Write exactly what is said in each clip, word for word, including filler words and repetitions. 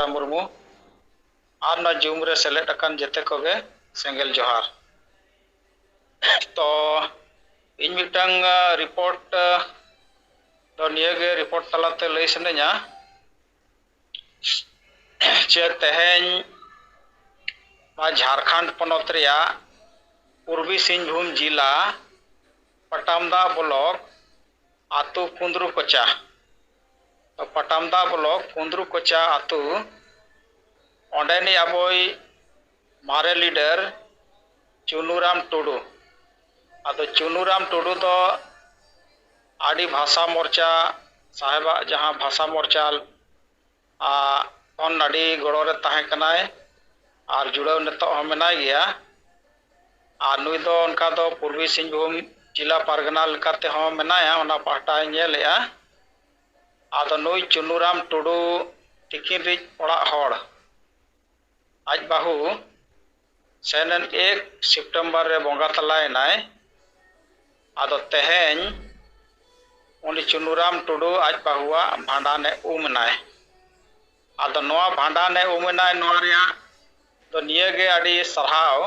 ᱢᱩᱨᱢᱩ ᱟᱨ ᱱᱚᱣᱟ ᱡᱩᱢ ᱨᱮ ᱥᱮᱞᱮᱫ ᱟᱠᱟᱱ ᱡᱮᱛᱮ ᱠᱚᱜᱮ ᱥᱮᱸᱜᱮᱞ ᱡᱚᱦᱟᱨ᱾ ᱛᱚ ᱤᱧ ᱢᱤᱫᱴᱟᱝ ᱨᱤᱯᱳᱨᱴ ᱫᱚ ᱱᱤᱭᱟᱹᱜᱮ ᱨᱤᱯᱳᱨᱴ ᱛᱟᱞᱟᱛᱮ ᱞᱟᱹᱭ ᱥᱟᱱᱟᱧᱟ ᱡᱮ ᱛᱮᱦᱮᱧ ᱱᱚᱣᱟ ᱡᱷᱟᱲᱠᱷᱚᱸᱰ ᱯᱚᱱᱚᱛ ᱨᱮᱭᱟᱜ ᱯᱩᱨᱵᱤ ᱥᱤᱝᱵᱷᱩᱢ ᱡᱤᱞᱟ ᱯᱟᱴᱟᱢᱫᱟ ᱵᱞᱚᱠ ᱟᱛᱳ ᱠᱩᱸᱫᱽᱨᱩ ᱠᱚᱪᱟ, ᱛᱚ ᱯᱟᱴᱟᱢᱫᱟ ᱵᱞᱚᱠ ᱠᱩᱸᱫᱽᱨᱩ ᱠᱚᱪᱟ ᱟᱛᱳ, ᱚᱸᱰᱮᱱᱤᱡ ᱟᱵᱚᱭ ᱢᱟᱨᱮ ᱞᱤᱰᱟᱨ ᱪᱩᱱᱩᱨᱟᱢ ᱴᱩᱰᱩ᱾ ᱟᱫᱚ ᱪᱩᱱᱩᱨᱟᱢ ᱴᱩᱰᱩ ᱫᱚ ᱟᱹᱰᱤ ᱵᱷᱟᱥᱟ ᱢᱳᱨᱪᱟ, ᱥᱟᱦᱮᱵᱟᱜ ᱡᱟᱦᱟᱸ ᱵᱷᱟᱥᱟ ᱢᱳᱨᱪᱟ ᱠᱷᱚᱱ ᱟᱹᱰᱤ ᱜᱚᱲᱚ ᱨᱮ ᱛᱟᱦᱮᱸ ᱠᱟᱱᱟᱭ ᱟᱨ ᱡᱩᱲᱟᱹᱣ ᱱᱤᱛᱚᱜ ᱦᱚᱸ ᱢᱮᱱᱟᱭ ᱜᱮᱭᱟ᱾ ᱟᱨ ᱱᱩᱭ ᱫᱚ ᱚᱱᱠᱟ ᱫᱚ ᱯᱩᱨᱵᱤ ᱥᱤᱝᱵᱷᱩᱢ ᱡᱮᱞᱟ ᱯᱟᱨᱜᱟᱱᱟ ᱞᱮᱠᱟ ᱛᱮᱦᱚᱸ ᱢᱮᱱᱟᱭᱟ, ᱚᱱᱟ ᱯᱟᱦᱴᱟᱭ ᱧᱮᱞᱮᱜᱼᱟ᱾ ᱟᱫᱚ ᱱᱩᱭ ᱪᱩᱱᱩᱨᱟᱢ ᱴᱩᱰᱩ ᱛᱤᱠᱤᱱ ᱨᱤᱡ ᱚᱲᱟᱜ ᱦᱚᱲ, ᱟᱡ ᱵᱟᱹᱦᱩ ᱥᱮᱱᱮᱱ ᱮᱠ ᱥᱮᱯᱴᱮᱢᱵᱚᱨ ᱨᱮ ᱵᱚᱸᱜᱟ ᱛᱟᱞᱟᱭᱮᱱᱟᱭ᱾ ᱟᱫᱚ ᱛᱮᱦᱮᱧ ᱩᱱᱤ ᱪᱩᱱᱩᱨᱟᱢ ᱴᱩᱰᱩ ᱟᱡ ᱵᱟᱹᱦᱩᱣᱟᱜ ᱵᱷᱟᱸᱰᱟᱱᱮ ᱩᱢ ᱮᱱᱟᱭ᱾ ᱟᱫᱚ ᱱᱚᱣᱟ ᱵᱷᱟᱸᱰᱟᱱᱮ ᱩᱢ ᱮᱱᱟᱭ, ᱱᱚᱣᱟ ᱨᱮᱭᱟᱜ ᱫᱚ ᱱᱤᱭᱟᱹᱜᱮ ᱟᱹᱰᱤ ᱥᱟᱨᱦᱟᱣ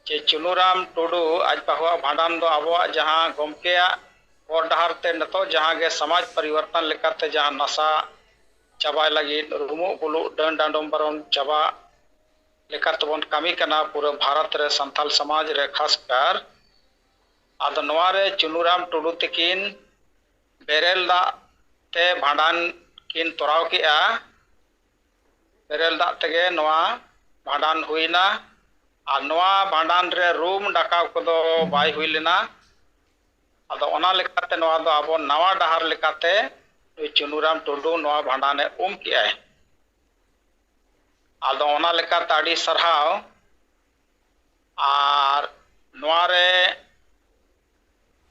ᱡᱮ ᱪᱩᱱᱩᱨᱟᱢ ᱴᱩᱰᱩ ᱟᱡ ᱵᱟᱹᱦᱩᱣᱟᱜ ᱵᱷᱟᱸᱰᱟᱱ ᱫᱚ ᱟᱵᱚᱣᱟᱜ ᱡᱟᱦᱟᱸ ᱜᱚᱢᱠᱮᱭᱟᱜ ᱦᱚᱨ ᱰᱟᱦᱟᱨ ᱛᱮ ᱱᱤᱛᱚᱜ ᱡᱟᱦᱟᱸ ᱜᱮ ᱥᱚᱢᱟᱡᱽ ᱯᱚᱨᱤᱵᱚᱨᱛᱚᱱ ᱞᱮᱠᱟᱛᱮ ᱡᱟᱦᱟᱸ ᱱᱟᱥᱟ ᱪᱟᱵᱟᱭ ᱞᱟᱹᱜᱤᱫ, ᱨᱩᱢᱩᱜ ᱵᱩᱞᱩᱜ ᱰᱟᱹᱱ ᱰᱟᱸᱰᱚᱢ ᱵᱟᱨᱚᱱ ᱪᱟᱵᱟ ᱞᱮᱠᱟ ᱛᱮᱵᱚᱱ ᱠᱟᱹᱢᱤ ᱠᱟᱱᱟ ᱯᱩᱨᱟᱹ ᱵᱷᱟᱨᱚᱛ ᱨᱮ, ᱥᱟᱱᱛᱟᱞ ᱥᱚᱢᱟᱡᱽ ᱨᱮ ᱠᱷᱟᱥ ᱠᱟᱨ᱾ ᱟᱫᱚ ᱱᱚᱣᱟ ᱨᱮ ᱪᱩᱱᱩᱨᱟᱢ ᱴᱩᱰᱩ ᱛᱤᱠᱤᱱ ᱵᱮᱨᱮᱞ ᱫᱟᱜ ᱛᱮ ᱵᱷᱟᱸᱰᱟᱱ ᱠᱤᱱ ᱛᱚᱨᱟᱣ ᱠᱮᱜᱼᱟ᱾ ᱵᱮᱨᱮᱞ ᱫᱟᱜ ᱛᱮᱜᱮ ᱱᱚᱣᱟ ᱵᱷᱟᱸᱰᱟᱱ ᱦᱩᱭᱱᱟ᱾ ᱟᱨ ᱱᱚᱣᱟ ᱵᱷᱟᱸᱰᱟᱱ ᱨᱮ ᱨᱩᱢ ᱰᱟᱠᱟᱣ ᱠᱚᱫᱚ ᱵᱟᱭ ᱦᱩᱭ ᱞᱮᱱᱟ᱾ ᱟᱫᱚ ᱚᱱᱟ ᱞᱮᱠᱟᱛᱮ ᱱᱚᱣᱟ ᱫᱚ ᱟᱵᱚ ᱱᱟᱣᱟ ᱰᱟᱦᱟᱨ ᱞᱮᱠᱟᱛᱮ ᱱᱩᱭ ᱪᱩᱱᱩᱨᱟᱢ ᱴᱩᱰᱩ ᱱᱚᱣᱟ ᱵᱷᱟᱸᱰᱟᱱᱮ ᱩᱢ ᱠᱮᱜᱼᱟᱭ᱾ ᱟᱫᱚ ᱚᱱᱟ ᱞᱮᱠᱟᱛᱮ ᱟᱹᱰᱤ ᱥᱟᱨᱦᱟᱣ᱾ ᱟᱨ ᱱᱚᱣᱟ ᱨᱮ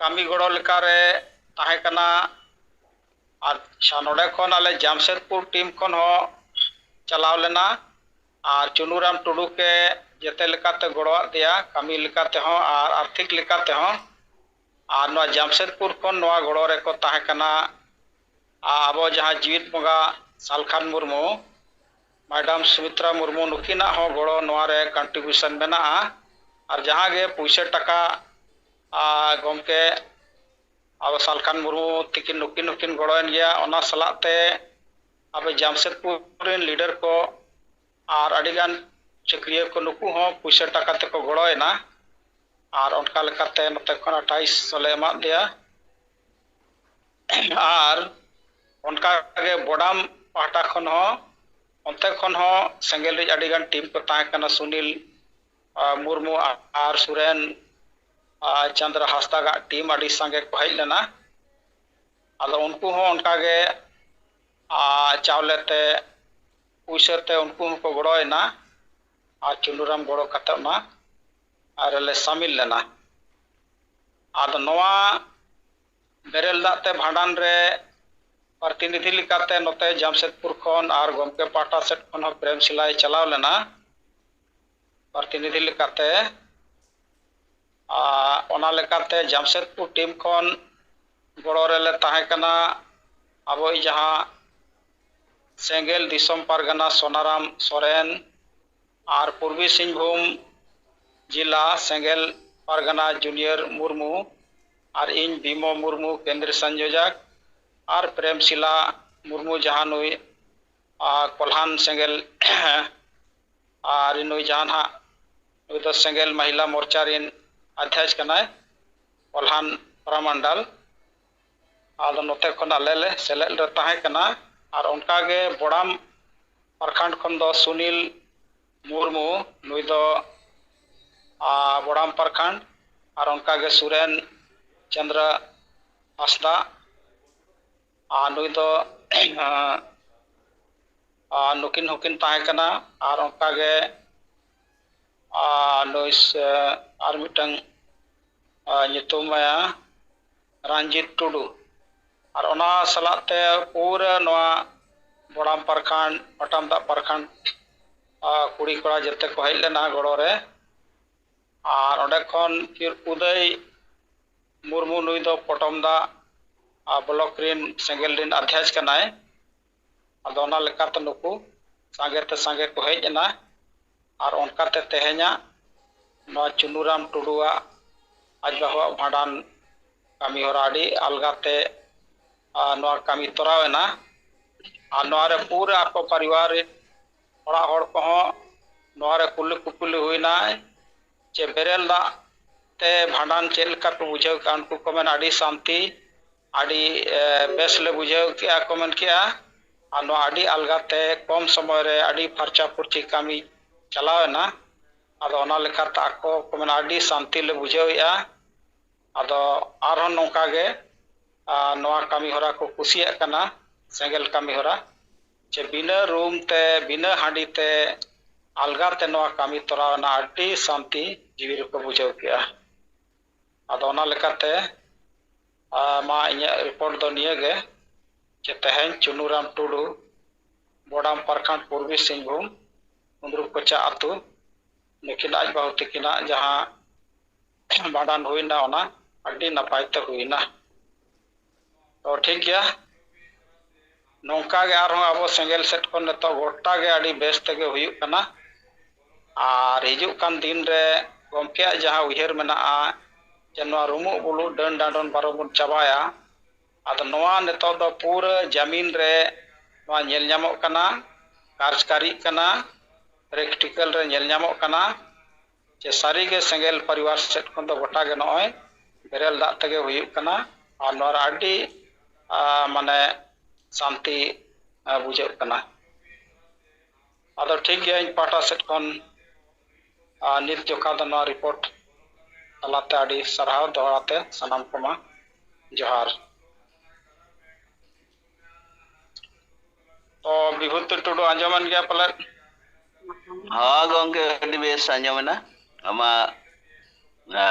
ᱠᱟᱹᱢᱤ ᱜᱚᱲᱚ ᱞᱮᱠᱟᱨᱮ ᱛᱟᱦᱮᱸ ᱠᱟᱱᱟ᱾ ᱟᱪᱪᱷᱟ, ᱱᱚᱰᱮ ᱠᱷᱚᱱ ᱟᱞᱮ ᱡᱟᱢᱥᱮᱫᱽᱯᱩᱨ ᱴᱤᱢ ᱠᱷᱚᱱ ᱦᱚᱸ ᱪᱟᱞᱟᱣ ᱞᱮᱱᱟ᱾ ᱟᱨ ᱪᱩᱱᱩᱨᱟᱢ ᱴᱩᱰᱩ ᱠᱮ ᱡᱮᱛᱮ ᱞᱮᱠᱟᱛᱮ ᱜᱚᱲᱚᱣᱟᱜ ᱫᱮᱭᱟ, ᱠᱟᱹᱢᱤ ᱞᱮᱠᱟ ᱛᱮᱦᱚᱸ ᱟᱨ ᱟᱨᱛᱷᱤᱠ ᱞᱮᱠᱟ ᱛᱮᱦᱚᱸ᱾ ᱟᱨ ᱱᱚᱣᱟ ᱡᱟᱢᱥᱮᱫᱽᱯᱩᱨ ᱠᱷᱚᱱ ᱱᱚᱣᱟ ᱜᱚᱲᱚ ᱨᱮᱠᱚ ᱛᱟᱦᱮᱸ ᱠᱟᱱᱟ ᱟᱵᱚ ᱡᱟᱦᱟᱸ ᱡᱤᱣᱤᱫ ᱵᱚᱸᱜᱟ ᱥᱟᱞᱠᱷᱟᱱ ᱢᱩᱨᱢᱩ, ᱢᱮᱰᱟᱢ ᱥᱩᱢᱤᱛᱨᱟ ᱢᱩᱨᱢᱩ, ᱱᱩᱠᱤᱱᱟᱜ ᱦᱚᱸ ᱜᱚᱲᱚ ᱱᱚᱣᱟ ᱨᱮ contribution ᱢᱮᱱᱟᱜᱼᱟ᱾ ᱟᱨ ᱡᱟᱦᱟᱸ ᱜᱮ ᱯᱩᱭᱥᱟᱹ ᱴᱟᱠᱟ, ᱟ, ᱜᱚᱢᱠᱮ ᱟᱵᱚ ᱥᱟᱞᱠᱷᱟᱱ ᱢᱩᱨᱢᱩ ᱛᱤᱠᱤᱱ, ᱱᱩᱠᱤᱱ ᱦᱚᱸᱠᱤᱱ ᱜᱚᱲᱚᱭᱮᱱ ᱜᱮᱭᱟ᱾ ᱚᱱᱟ ᱥᱟᱞᱟᱜ ᱛᱮ ᱟᱵᱚ ᱡᱟᱢᱥᱮᱫᱽᱯᱩᱨ ᱨᱮᱱ leader ᱠᱚ ᱟᱨ ᱟᱹᱰᱤᱜᱟᱱ ᱪᱟᱹᱠᱨᱤᱭᱟᱹ ᱠᱚ, ᱱᱩᱠᱩ ᱦᱚᱸ ᱯᱩᱭᱥᱟᱹ ᱴᱟᱠᱟ ᱛᱮᱠᱚ ᱜᱚᱲᱚᱭᱮᱱᱟ᱾ ᱟᱨ ᱚᱱᱠᱟ ᱞᱮᱠᱟᱛᱮ ᱱᱚᱛᱮ ᱠᱷᱚᱱ ᱟᱴᱷᱟᱭᱤᱥ ᱥᱚ ᱞᱮ ᱮᱢᱟᱫ ᱞᱮᱭᱟ᱾ ᱟᱨ ᱚᱱᱠᱟ ᱜᱮ ᱵᱚᱰᱟᱢ ᱯᱟᱦᱴᱟ ᱠᱷᱚᱱ ᱦᱚᱸ, ᱚᱱᱛᱮ ᱠᱷᱚᱱ ᱦᱚᱸ ᱥᱮᱸᱜᱮᱞ ᱨᱮ ᱟᱹᱰᱤᱜᱟᱱ team ᱠᱚ ᱛᱟᱦᱮᱸ ᱠᱟᱱᱟ᱾ ᱥᱩᱱᱤᱞ, ᱟ, ᱢᱩᱨᱢᱩ ᱟᱨ ᱥᱩᱨᱮᱱ, ᱟ, ᱪᱚᱸᱫᱽᱨᱚ ᱦᱟᱸᱥᱫᱟᱜᱟᱜ team ᱟᱹᱰᱤ ᱥᱟᱸᱜᱮ ᱠᱚ ᱦᱮᱡ ᱞᱮᱱᱟ᱾ ᱟᱫᱚ ᱩᱱᱠᱩ ᱦᱚᱸ ᱚᱱᱠᱟ ᱜᱮ, ᱟ, ᱪᱟᱣᱞᱮ ᱛᱮ, ᱯᱩᱭᱥᱟᱹ ᱛᱮ ᱩᱱᱠᱩ ᱦᱚᱸᱠᱚ ᱜᱚᱲᱚᱭᱮᱱᱟ᱾ ᱟᱨ ᱪᱩᱱᱩᱨᱟᱢ ᱜᱚᱲᱚ ᱠᱟᱛᱮ ᱚᱱᱟ ᱨᱮᱞᱮ ᱥᱟᱢᱤᱞ ᱞᱮᱱᱟ᱾ ᱟᱫᱚ ᱱᱚᱣᱟ ᱵᱮᱨᱮᱞ ᱫᱟᱜ ᱛᱮ ᱵᱷᱟᱸᱰᱟᱱ ᱨᱮ ᱯᱨᱚᱛᱤᱱᱤᱫᱷᱤ ᱞᱮᱠᱟᱛᱮ ᱱᱚᱛᱮ ᱡᱟᱢᱥᱮᱫᱽᱯᱩᱨ ᱠᱷᱚᱱ ᱟᱨ ᱜᱚᱢᱠᱮ ᱯᱟᱦᱴᱟ ᱥᱮᱫ ᱠᱷᱚᱱ ᱦᱚᱸ ᱯᱨᱮᱢ ᱥᱤᱞᱟᱭ ᱪᱟᱞᱟᱣ ᱞᱮᱱᱟ ᱯᱨᱚᱛᱤᱱᱤᱫᱷᱤ ᱞᱮᱠᱟᱛᱮ᱾ ᱟᱨ ᱚᱱᱟ ᱞᱮᱠᱟᱛᱮ ᱡᱟᱢᱥᱮᱫᱽᱯᱩᱨ team ᱠᱷᱚᱱ ᱜᱚᱲᱚ ᱨᱮᱞᱮ ᱛᱟᱦᱮᱸ ᱠᱟᱱᱟ ᱟᱵᱚᱭᱤᱡ ᱡᱟᱦᱟᱸ ᱥᱮᱸᱜᱮᱞ ᱫᱤᱥᱚᱢ ᱯᱟᱨᱜᱟᱱᱟ ᱥᱳᱱᱟᱨᱟᱢ ᱥᱚᱨᱮᱱ, ᱟᱨ ᱯᱩᱨᱵᱤ ᱥᱤᱝᱵᱷᱩᱢ ᱡᱮᱞᱟ ᱥᱮᱸᱜᱮᱞ ᱯᱟᱨᱜᱟᱱᱟ ᱡᱩᱱᱤᱭᱚᱨ ᱢᱩᱨᱢᱩ, ᱟᱨ ᱤᱧ ᱵᱤᱢᱚ ᱢᱩᱨᱢᱩ ᱠᱮᱱᱫᱨᱤᱭᱚ ᱥᱚᱝᱡᱳᱡᱚᱠ, ᱟᱨ ᱯᱨᱮᱢᱥᱤᱞᱟ ᱢᱩᱨᱢᱩ ᱡᱟᱦᱟᱸ ᱱᱩᱭ, ᱟ, ᱠᱚᱞᱦᱟᱱ ᱥᱮᱸᱜᱮᱞ ᱟᱨ ᱱᱩᱭ ᱡᱟᱦᱟᱸ ᱱᱟᱦᱟᱜ, ᱱᱩᱭ ᱫᱚ ᱥᱮᱸᱜᱮᱞ ᱢᱚᱦᱤᱞᱟ ᱢᱳᱨᱪᱟ ᱨᱮᱱ ᱚᱫᱷᱭᱚᱠᱥ ᱠᱟᱱᱟᱭ, ᱯᱨᱚᱫᱷᱟᱱ ᱯᱨᱟᱢᱚᱱᱰᱚᱞ᱾ ᱟᱫᱚ ᱱᱚᱛᱮ ᱠᱷᱚᱱ ᱟᱞᱮ ᱞᱮ ᱥᱮᱞᱮᱫ ᱞᱮ ᱛᱟᱦᱮᱸ ᱠᱟᱱᱟ᱾ ᱟᱨ ᱚᱱᱠᱟ ᱜᱮ ᱵᱚᱲᱟᱢ ᱯᱨᱚᱠᱷᱚᱸᱰ ᱠᱷᱚᱱ ᱫᱚ ᱥᱩᱱᱤᱞ ᱢᱩᱨᱢᱩ, ᱱᱩᱭ ᱫᱚ, ᱟ, ᱵᱚᱲᱟᱢ ᱯᱨᱚᱠᱷᱚᱸᱰ, ᱟᱨ ᱚᱱᱠᱟ ᱜᱮ ᱥᱩᱨᱮᱱ ᱪᱚᱸᱫᱽᱨᱚ ᱦᱟᱸᱥᱫᱟ, ᱟᱨ ᱱᱩᱭ ᱫᱚ, ᱟ, ᱟᱨ ᱱᱩᱠᱤᱱ ᱦᱚᱸᱠᱤᱱ ᱛᱟᱦᱮᱸ ᱠᱟᱱᱟ᱾ ᱟᱨ ᱚᱱᱠᱟ ᱜᱮ, ᱟᱨ ᱱᱩᱭ ᱥᱮ ᱟᱨ ᱢᱤᱫᱴᱟᱝ, ᱟᱨ ᱧᱩᱛᱩᱢ ᱟᱭᱟ ᱨᱚᱧᱡᱤᱛ ᱴᱩᱰᱩ᱾ ᱟᱨ ᱚᱱᱟ ᱥᱟᱞᱟᱜ ᱛᱮ ᱯᱩᱨᱟᱹ ᱱᱚᱣᱟ ᱵᱚᱲᱟᱢ ᱯᱟᱨᱠᱷᱟᱱᱰ, ᱯᱟᱴᱟᱢ ᱫᱟᱜ ᱯᱟᱨᱠᱷᱟᱱᱰ, ᱟᱨ ᱠᱩᱲᱤ ᱠᱚᱲᱟ ᱡᱚᱛᱚ ᱠᱚ ᱦᱮᱡ ᱞᱮᱱᱟ ᱜᱚᱲᱚ ᱨᱮ᱾ ᱟᱨ ᱚᱸᱰᱮ ᱠᱷᱚᱱ ᱯᱷᱤᱨ ᱩᱫᱚᱭ ᱢᱩᱨᱢᱩ, ᱱᱩᱭ ᱫᱚ ᱯᱚᱴᱚᱢ ᱫᱟᱜ, ᱟᱨ, ᱵᱞᱚᱠ ᱨᱮᱱ ᱥᱮᱸᱜᱮᱞ ᱨᱮᱱ ᱚᱫᱷᱭᱚᱠᱥ ᱠᱟᱱᱟᱭ᱾ ᱟᱫᱚ ᱚᱱᱟ ᱞᱮᱠᱟᱛᱮ ᱱᱩᱠᱩ ᱥᱟᱸᱜᱮ ᱛᱮ ᱥᱟᱸᱜᱮ ᱠᱚ ᱦᱮᱡ ᱮᱱᱟ᱾ ᱟᱨ ᱚᱱᱠᱟᱛᱮ ᱛᱮᱦᱮᱧᱟᱜ ᱱᱚᱣᱟ ᱪᱩᱱᱩᱨᱟᱢ ᱴᱩᱰᱩᱣᱟᱜ ᱟᱡ ᱵᱟᱹᱦᱩᱣᱟᱜ ᱵᱷᱟᱸᱰᱟᱱ ᱠᱟᱹᱢᱤ ᱦᱚᱨᱟ ᱟᱹᱰᱤ ᱟᱞᱜᱟᱛᱮ, ᱟᱨ ᱱᱚᱣᱟ ᱠᱟᱹᱢᱤ ᱛᱚᱨᱟᱣ ᱮᱱᱟ᱾ ᱟᱨ ᱱᱚᱣᱟ ᱨᱮ ᱯᱩᱨᱟᱹ ᱟᱠᱚ ᱯᱚᱨᱤᱵᱟᱨ ᱨᱮᱱ ᱚᱲᱟᱜ ᱦᱚᱲ ᱠᱚᱦᱚᱸ ᱱᱚᱣᱟ ᱨᱮ ᱠᱩᱞᱤ ᱠᱩᱯᱩᱞᱤ ᱦᱩᱭᱱᱟ ᱡᱮ ᱵᱮᱨᱮᱞ ᱫᱟᱜ ᱛᱮ ᱵᱷᱟᱸᱰᱟᱱ ᱪᱮᱫ ᱞᱮᱠᱟ ᱯᱮ ᱵᱩᱡᱷᱟᱹᱣ ᱠᱮᱜᱼᱟ? ᱩᱱᱠᱩ ᱠᱚ ᱢᱮᱱᱟ, "ᱟᱹᱰᱤ ᱥᱟᱱᱛᱤ, ᱟᱹᱰᱤ, ᱮ, ᱵᱮᱥ ᱞᱮ ᱵᱩᱡᱷᱟᱹᱣ ᱠᱮᱜᱼᱟ," ᱠᱚ ᱢᱮᱱ ᱠᱮᱜᱼᱟ᱾ ᱟᱨ ᱱᱚᱣᱟ ᱟᱹᱰᱤ ᱟᱞᱜᱟᱛᱮ ᱠᱚᱢ ᱥᱚᱢᱚᱭ ᱨᱮ ᱟᱹᱰᱤ ᱯᱷᱟᱨᱪᱟ ᱯᱷᱩᱨᱪᱤ ᱠᱟᱹᱢᱤ ᱪᱟᱞᱟᱣ ᱮᱱᱟ᱾ ᱟᱫᱚ ᱚᱱᱟ ᱞᱮᱠᱟᱛᱮ ᱟᱠᱚ ᱠᱚ ᱢᱮᱱᱟ, "ᱟᱹᱰᱤ ᱥᱟᱱᱛᱤ ᱞᱮ ᱵᱩᱡᱷᱟᱹᱣᱮᱫᱼᱟ᱾" ᱟᱫᱚ ᱟᱨᱦᱚᱸ ᱱᱚᱝᱠᱟ ᱜᱮ, ᱟ, ᱱᱚᱣᱟ ᱠᱟᱹᱢᱤ ᱦᱚᱨᱟ ᱠᱚ ᱠᱩᱥᱤᱭᱟᱜ ᱠᱟᱱᱟ, ᱥᱮᱸᱜᱮᱞ ᱠᱟᱹᱢᱤ ᱦᱚᱨᱟ, ᱡᱮ ᱵᱤᱱᱟᱹ ᱨᱩᱢ ᱛᱮ, ᱵᱤᱱᱟᱹ ᱦᱟᱺᱰᱤ ᱛᱮ ᱟᱞᱜᱟ ᱛᱮ ᱱᱚᱣᱟ ᱠᱟᱹᱢᱤ ᱛᱚᱨᱟᱣ ᱮᱱᱟ, ᱟᱹᱰᱤ ᱥᱟᱱᱛᱤ ᱡᱤᱣᱤ ᱨᱮᱠᱚ ᱵᱩᱡᱷᱟᱹᱣ ᱠᱮᱜᱼᱟ᱾ ᱟᱫᱚ ᱚᱱᱟ ᱞᱮᱠᱟᱛᱮ, ᱟ, ᱢᱟ ᱤᱧᱟᱹᱜ ᱨᱤᱯᱳᱨᱴ ᱫᱚ ᱱᱤᱭᱟᱹ ᱜᱮ, ᱡᱮ ᱛᱮᱦᱮᱧ ᱪᱩᱱᱩᱨᱟᱢ ᱴᱩᱰᱩ, ᱵᱚᱰᱟᱢ ᱯᱟᱨᱠᱷᱟᱸᱰ, ᱯᱩᱨᱵᱤ ᱥᱤᱝᱵᱷᱩᱢ, ᱩᱸᱫᱽᱨᱩ ᱠᱚᱪᱟ ᱟᱹᱛᱩ, ᱱᱩᱠᱤᱱ ᱟᱡ ᱵᱟᱹᱦᱩ ᱛᱟᱹᱠᱤᱱᱟᱜ ᱡᱟᱦᱟᱸ ᱵᱷᱟᱸᱰᱟᱱ ᱦᱩᱭᱱᱟ, ᱚᱱᱟ ᱟᱹᱰᱤ ᱱᱟᱯᱟᱭ ᱛᱮ ᱦᱩᱭᱱᱟ᱾ ᱛᱚ ᱴᱷᱤᱠ ᱜᱮᱭᱟ, ᱱᱚᱝᱠᱟ ᱜᱮ ᱟᱨᱦᱚᱸ ᱟᱵᱚ ᱥᱮᱸᱜᱮᱞ ᱥᱮᱫ ᱠᱷᱚᱱ ᱱᱤᱛᱚᱜ ᱜᱚᱴᱟ ᱜᱮ ᱟᱹᱰᱤ ᱵᱮᱥ ᱛᱮᱜᱮ ᱦᱩᱭᱩᱜ ᱠᱟᱱᱟ᱾ ᱟᱨ ᱦᱤᱡᱩᱜ ᱠᱟᱱ ᱫᱤᱱ ᱨᱮ ᱜᱚᱢᱠᱮᱭᱟᱜ ᱡᱟᱦᱟᱸ ᱩᱭᱦᱟᱹᱨ ᱢᱮᱱᱟᱜᱼᱟ ᱡᱮ ᱱᱚᱣᱟ ᱨᱩᱢᱩᱜ ᱵᱩᱞᱩᱜ ᱰᱟᱹᱱ ᱰᱟᱸᱰᱚᱱ ᱵᱟᱨᱚ ᱵᱚᱱ ᱪᱟᱵᱟᱭᱟ, ᱟᱫᱚ ᱱᱚᱣᱟ ᱱᱤᱛᱚᱜ ᱫᱚ ᱯᱩᱨᱟᱹ ᱡᱟᱢᱤᱱ ᱨᱮ ᱱᱚᱣᱟ ᱧᱮᱞ ᱧᱟᱢᱚᱜ ᱠᱟᱱᱟ, ᱠᱟᱨᱡᱽᱠᱟᱨᱤᱜ ᱠᱟᱱᱟ, ᱯᱨᱮᱠᱴᱤᱠᱮᱞ ᱨᱮ ᱧᱮᱞ ᱧᱟᱢᱚᱜ ᱠᱟᱱᱟ᱾ ᱡᱮ ᱥᱟᱹᱨᱤᱜᱮ ᱥᱮᱸᱜᱮᱞ ᱯᱚᱨᱤᱵᱟᱨ ᱥᱮᱫ ᱠᱷᱚᱱ ᱫᱚ ᱜᱚᱴᱟ ᱜᱮ ᱱᱚᱜᱼᱚᱭ ᱵᱮᱨᱮᱞ ᱫᱟᱜ ᱛᱮᱜᱮ ᱦᱩᱭᱩᱜ ᱠᱟᱱᱟ᱾ ᱟᱨ ᱱᱚᱣᱟ ᱨᱮ ᱟᱹᱰᱤ, ᱟ, ᱢᱟᱱᱮ ᱥᱟᱱᱛᱤ, ᱟ, ᱵᱩᱡᱷᱟᱹᱜ ᱠᱟᱱᱟ᱾ ᱟᱫᱚ ᱴᱷᱤᱠ ᱜᱮᱭᱟ, ᱤᱧ ᱯᱟᱦᱴᱟ ᱥᱮᱫ ᱠᱷᱚᱱ, ᱟ, ᱱᱤᱛ ᱡᱚᱠᱷᱟ ᱫᱚ ᱱᱚᱣᱟ ᱨᱤᱯᱳᱨᱴ ᱛᱟᱞᱟᱛᱮ ᱟᱹᱰᱤ ᱥᱟᱨᱦᱟᱣ ᱫᱚᱦᱲᱟ ᱛᱮ ᱥᱟᱱᱟᱢ ᱠᱚᱢᱟ ᱡᱚᱦᱟᱨ᱾ ᱛᱚ ᱵᱤᱵᱷᱩᱛᱤ ᱴᱩᱰᱩ ᱟᱸᱡᱚᱢᱮᱱ ᱜᱮᱭᱟ ᱯᱟᱞᱮᱫ? ᱦᱚᱸ ᱜᱚᱝᱠᱮ, ᱟᱹᱰᱤ ᱵᱮᱥ ᱟᱸᱡᱚᱢᱮᱱᱟ᱾ ᱟᱢᱟᱜ, ᱟ,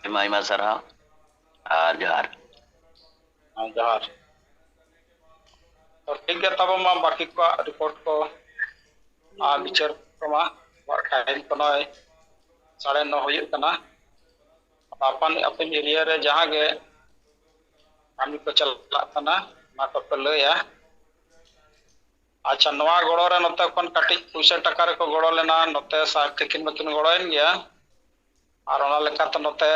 ᱟᱭᱢᱟ ᱟᱭᱢᱟ ᱥᱟᱨᱦᱟᱣ ᱟᱨ ᱡᱚᱦᱟᱨ᱾ ᱦᱮᱸ, ᱡᱚᱦᱟᱨ᱾ ᱛᱚ ᱴᱷᱤᱠ ᱜᱮᱭᱟ, ᱛᱟᱵᱚ ᱢᱟ ᱵᱟᱹᱠᱤ ᱠᱚᱣᱟᱜ ᱨᱤᱯᱳᱨᱴ ᱠᱚ ᱟᱨ ᱵᱤᱪᱟᱹᱨ ᱠᱚᱢᱟ ᱴᱟᱭᱤᱢ ᱠᱚ ᱱᱚᱜᱼᱚᱭ ᱥᱟᱲᱮ ᱱᱚ ᱦᱩᱭᱩᱜ ᱠᱟᱱᱟ᱾ ᱟᱯᱟᱱ ᱟᱹᱯᱤᱱ ᱮᱨᱤᱭᱟ ᱨᱮ ᱡᱟᱦᱟᱸ ᱜᱮ ᱠᱟᱹᱢᱤ ᱠᱚ ᱪᱟᱞᱟᱜ ᱠᱟᱱᱟ, ᱚᱱᱟ ᱠᱚᱯᱮ ᱞᱟᱹᱭᱟ᱾ ᱟᱪᱪᱷᱟ, ᱱᱚᱣᱟ ᱜᱚᱲᱚ ᱨᱮ ᱱᱚᱛᱮ ᱠᱷᱚᱱ ᱠᱟᱹᱴᱤᱡ ᱯᱩᱭᱥᱟᱹ ᱴᱟᱠᱟ ᱨᱮᱠᱚ ᱜᱚᱲᱚ ᱞᱮᱱᱟ, ᱱᱚᱛᱮ ᱥᱟᱦᱮᱵᱽ ᱛᱤᱠᱤᱱ ᱢᱟᱹᱠᱤᱱ ᱜᱚᱲᱚᱭᱮᱱ ᱜᱮᱭᱟ᱾ ᱟᱨ ᱚᱱᱟ ᱞᱮᱠᱟᱛᱮ ᱱᱚᱛᱮ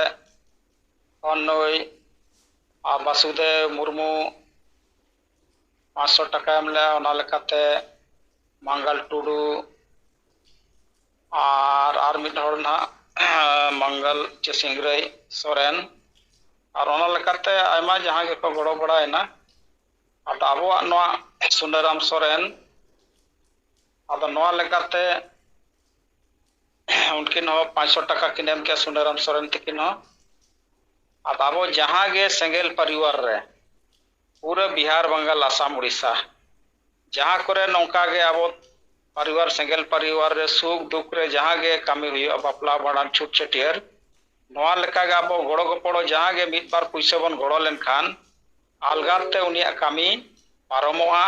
ᱠᱷᱚᱱ ᱱᱩᱭ ᱟᱨ ᱵᱟᱥᱩᱫᱮᱵ ᱢᱩᱨᱢᱩ ᱯᱟᱸᱪᱥᱚ ᱴᱟᱠᱟᱭ ᱮᱢ ᱞᱮᱜᱼᱟ᱾ ᱚᱱᱟ ᱞᱮᱠᱟᱛᱮ ᱢᱟᱝᱜᱟᱞ ᱴᱩᱰᱩ ᱟᱨ ᱟᱨ ᱢᱤᱫ ᱦᱚᱲ ᱱᱟᱦᱟᱜ ᱢᱟᱝᱜᱟᱞ ᱪᱮ ᱥᱤᱝᱨᱟᱹᱭ ᱥᱚᱨᱮᱱ, ᱟᱨ ᱚᱱᱟ ᱞᱮᱠᱟᱛᱮ ᱟᱭᱢᱟ ᱡᱟᱦᱟᱸ ᱜᱮᱠᱚ ᱜᱚᱲᱚ ᱵᱟᱲᱟᱭᱮᱱᱟ᱾ ᱟᱫᱚ ᱟᱵᱚᱣᱟᱜ ᱱᱚᱣᱟ ᱥᱩᱱᱟᱹᱨᱟᱢ ᱥᱚᱨᱮᱱ, ᱟᱫᱚ ᱱᱚᱣᱟ ᱞᱮᱠᱟᱛᱮ ᱩᱱᱠᱤᱱ ᱦᱚᱸ ᱯᱟᱸᱪᱥᱚ ᱴᱟᱠᱟ ᱠᱤᱱ ᱮᱢ ᱠᱮᱜᱼᱟ, ᱥᱩᱱᱟᱹᱨᱟᱢ ᱥᱚᱨᱮᱱ ᱛᱤᱠᱤᱱ ᱦᱚᱸ᱾ ᱟᱫᱚ ᱟᱵᱚ ᱡᱟᱦᱟᱸ ᱜᱮ ᱥᱮᱸᱜᱮᱞ ᱯᱟᱨᱤᱣᱟᱨ ᱨᱮ, ᱯᱩᱨᱟᱹ ᱵᱤᱦᱟᱨ, ᱵᱟᱝᱜᱟᱞ, ᱟᱥᱟᱢ, ᱩᱲᱤᱥᱥᱟ, ᱡᱟᱦᱟᱸ ᱠᱚᱨᱮ ᱱᱚᱝᱠᱟ ᱜᱮ ᱟᱵᱚ ᱯᱟᱨᱤᱣᱟᱨ, ᱥᱮᱸᱜᱮᱞ ᱯᱟᱨᱤᱣᱟᱨ ᱨᱮ ᱥᱩᱠ ᱫᱩᱠ ᱨᱮ ᱡᱟᱦᱟᱸ ᱜᱮ ᱠᱟᱹᱢᱤ ᱦᱩᱭᱩᱜᱼᱟ, ᱵᱟᱯᱞᱟ, ᱵᱷᱟᱸᱰᱟᱱ, ᱪᱷᱩᱛ, ᱪᱷᱟᱹᱴᱭᱟᱹᱨ, ᱱᱚᱣᱟ ᱞᱮᱠᱟᱜᱮ ᱟᱵᱚ ᱜᱚᱲᱚ ᱜᱚᱯᱚᱲᱚ ᱡᱟᱦᱟᱸ ᱜᱮ ᱢᱤᱫ ᱵᱟᱨ ᱯᱩᱭᱥᱟᱹ ᱵᱚᱱ ᱜᱚᱲᱚ ᱞᱮᱱᱠᱷᱟᱱ ᱟᱞᱜᱟᱛᱮ ᱩᱱᱤᱭᱟᱜ ᱠᱟᱹᱢᱤ ᱯᱟᱨᱚᱢᱚᱜᱼᱟ᱾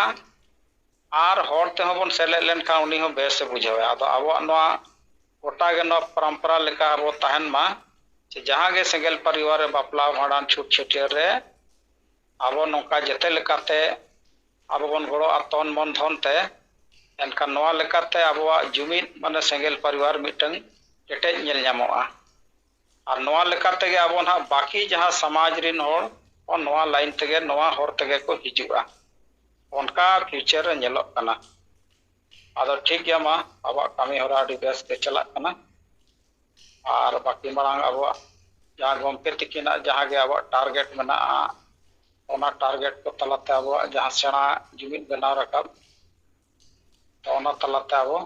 ᱟᱨ ᱦᱚᱲ ᱛᱮᱦᱚᱸ ᱵᱚᱱ ᱥᱮᱞᱮᱫ ᱞᱮᱱᱠᱷᱟᱱ ᱩᱱᱤ ᱦᱚᱸ ᱵᱮᱥ ᱮ ᱵᱩᱡᱷᱟᱹᱣᱟ᱾ ᱟᱫᱚ ᱟᱵᱚᱣᱟᱜ ᱱᱚᱣᱟ ᱜᱚᱴᱟ ᱜᱮ ᱱᱚᱣᱟ ᱯᱚᱨᱚᱢᱯᱚᱨᱟ ᱞᱮᱠᱟ ᱟᱵᱚ ᱛᱟᱦᱮᱱ ᱢᱟ, ᱡᱮ ᱡᱟᱦᱟᱸ ᱜᱮ ᱥᱮᱸᱜᱮᱞ ᱯᱟᱨᱤᱣᱟᱨ ᱨᱮ ᱵᱟᱯᱞᱟ, ᱵᱷᱟᱸᱰᱟᱱ, ᱪᱷᱩᱛ, ᱪᱷᱟᱹᱴᱭᱟᱹᱨ ᱨᱮ ᱟᱵᱚ ᱱᱚᱝᱠᱟ ᱡᱮᱛᱮ ᱞᱮᱠᱟᱛᱮ ᱟᱵᱚ ᱵᱚᱱ ᱜᱚᱲᱚᱜᱼᱟ ᱛᱚᱱ ᱢᱚᱱ ᱫᱷᱚᱱ ᱛᱮ, ᱮᱱᱠᱷᱟᱱ ᱱᱚᱣᱟ ᱞᱮᱠᱟᱛᱮ ᱟᱵᱚᱣᱟᱜ ᱡᱩᱢᱤᱫ ᱢᱟᱱᱮ ᱥᱮᱸᱜᱮᱞ ᱯᱟᱨᱤᱣᱟᱨ ᱢᱤᱫᱴᱟᱝ ᱠᱮᱴᱮᱡ ᱧᱮᱞ ᱧᱟᱢᱚᱜᱼᱟ᱾ ᱟᱨ ᱱᱚᱣᱟ ᱞᱮᱠᱟ ᱛᱮᱜᱮ ᱟᱵᱚ ᱱᱟᱦᱟᱜ ᱵᱟᱹᱠᱤ ᱡᱟᱦᱟᱸ ᱥᱚᱢᱟᱡᱽ ᱨᱤᱱ ᱦᱚᱲ ᱦᱚᱸ ᱱᱚᱣᱟ ᱞᱟᱭᱤᱱ ᱛᱮᱜᱮ, ᱱᱚᱣᱟ ᱦᱚᱨ ᱛᱮᱜᱮ ᱠᱚ ᱦᱤᱡᱩᱜᱼᱟ, ᱚᱱᱠᱟ ᱯᱷᱤᱭᱩᱪᱟᱨ ᱨᱮ ᱧᱮᱞᱚᱜ ᱠᱟᱱᱟ᱾ ᱟᱫᱚ ᱴᱷᱤᱠ ᱜᱮᱭᱟ, ᱢᱟ ᱟᱵᱚᱣᱟᱜ ᱠᱟᱹᱢᱤ ᱦᱚᱨᱟ ᱟᱹᱰᱤ ᱵᱮᱥ ᱜᱮ ᱪᱟᱞᱟᱜ ᱠᱟᱱᱟ᱾ ᱟᱨ ᱵᱟᱹᱠᱤ ᱢᱟᱲᱟᱝ ᱟᱵᱚᱣᱟᱜ ᱡᱟᱦᱟᱸ ᱜᱚᱢᱠᱮ ᱛᱤᱠᱤᱱᱟᱜ ᱡᱟᱦᱟᱸ ᱜᱮ ᱟᱵᱚᱣᱟᱜ ᱴᱟᱨᱜᱮᱴ ᱢᱮᱱᱟᱜᱼᱟ, ᱚᱱᱟ ᱴᱟᱨᱜᱮᱴ ᱠᱚ ᱛᱟᱞᱟᱛᱮ ᱟᱵᱚᱣᱟᱜ ᱡᱟᱦᱟᱸ ᱥᱮᱬᱟ ᱡᱩᱢᱤᱫ ᱵᱮᱱᱟᱣ ᱨᱟᱠᱟᱵ, ᱛᱚ ᱚᱱᱟ ᱛᱟᱞᱟᱛᱮ ᱟᱵᱚ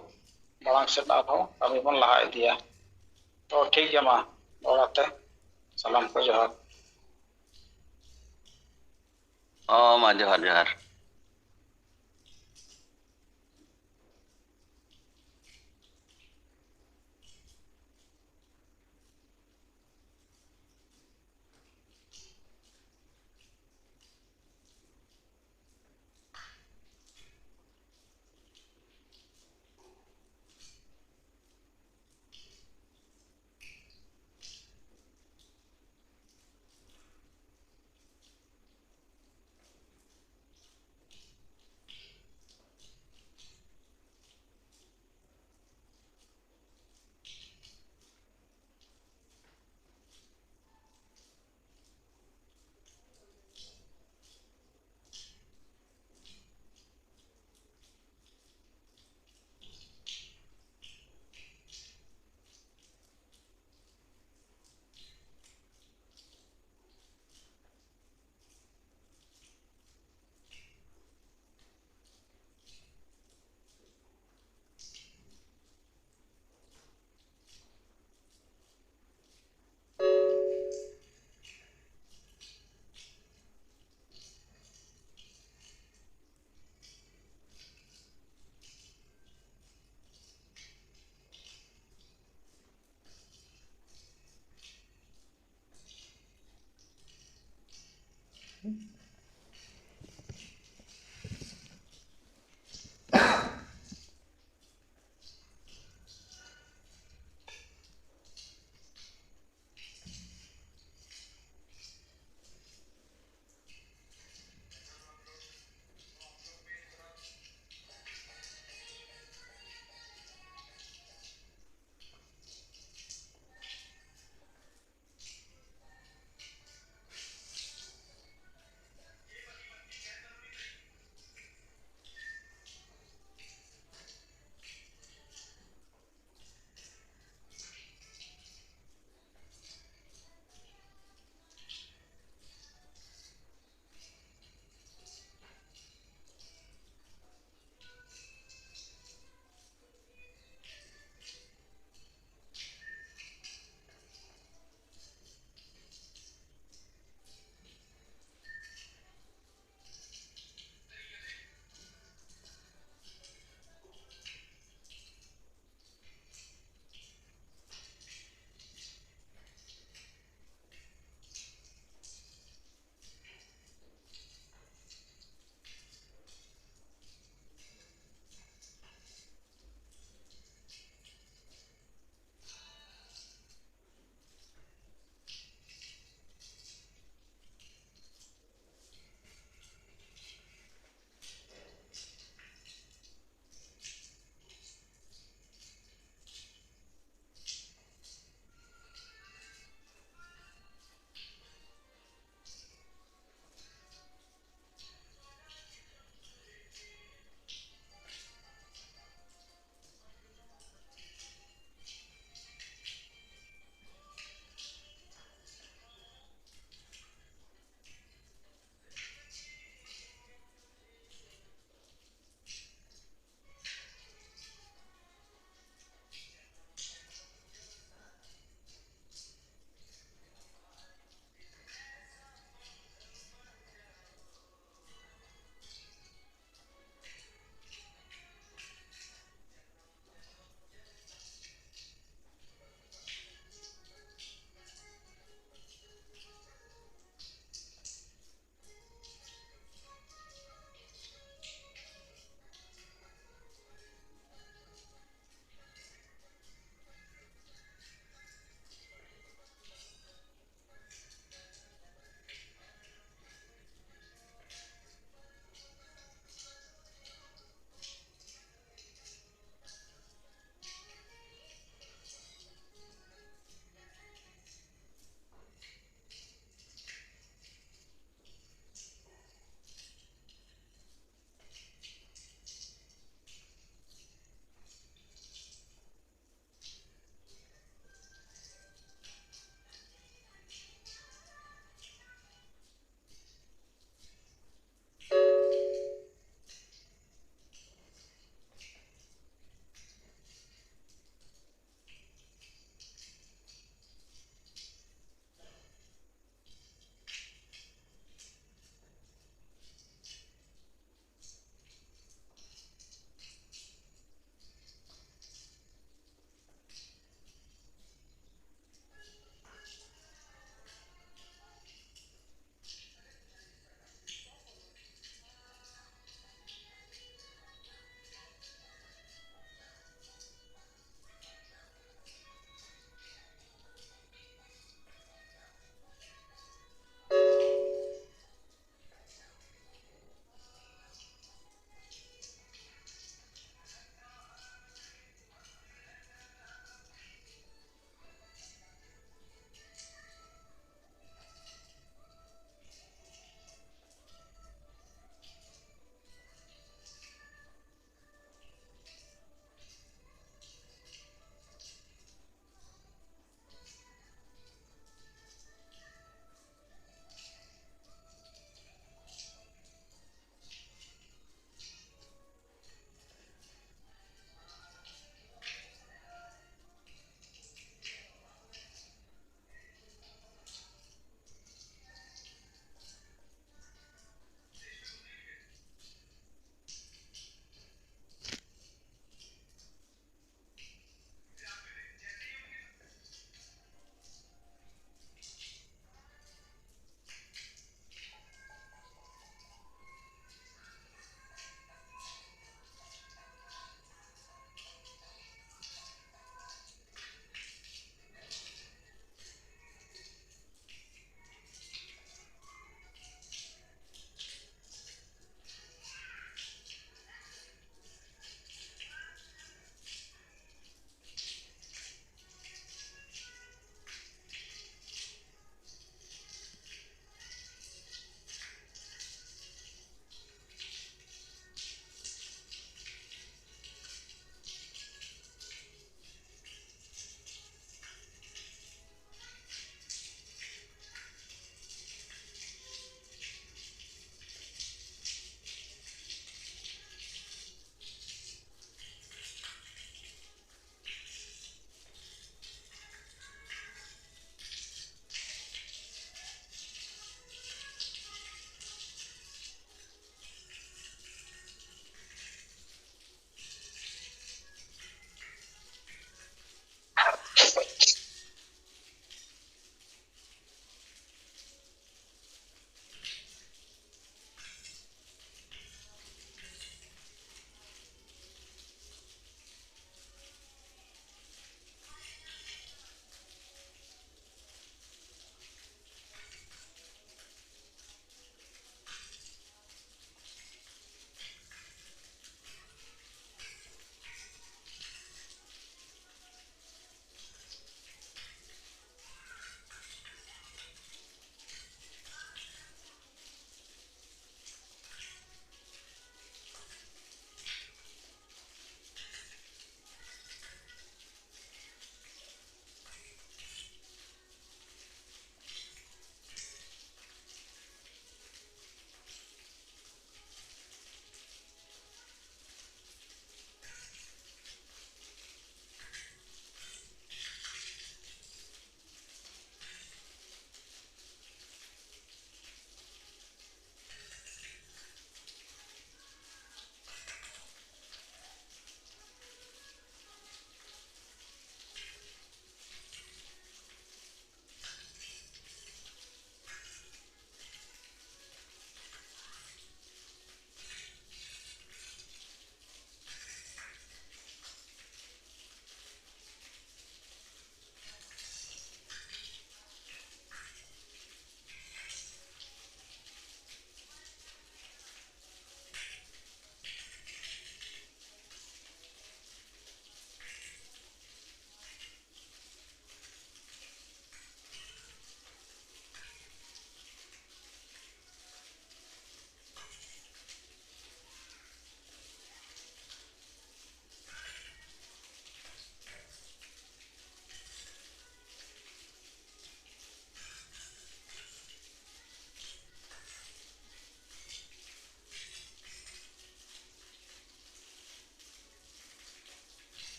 ᱢᱟᱲᱟᱝ ᱥᱮᱫ ᱟᱨᱦᱚᱸ ᱠᱟᱹᱢᱤ ᱵᱚᱱ ᱞᱟᱦᱟ ᱤᱫᱤᱭᱟ᱾ ᱛᱚ ᱴᱷᱤᱠ ᱜᱮᱭᱟ, ᱢᱟ ᱫᱚᱦᱲᱟ ᱛᱮ ᱥᱟᱞᱟᱢ ᱠᱚ ᱡᱚᱦᱟᱨ᱾ ᱚ ᱢᱟ ᱡᱚᱦᱟᱨ ᱡᱚᱦᱟᱨ᱾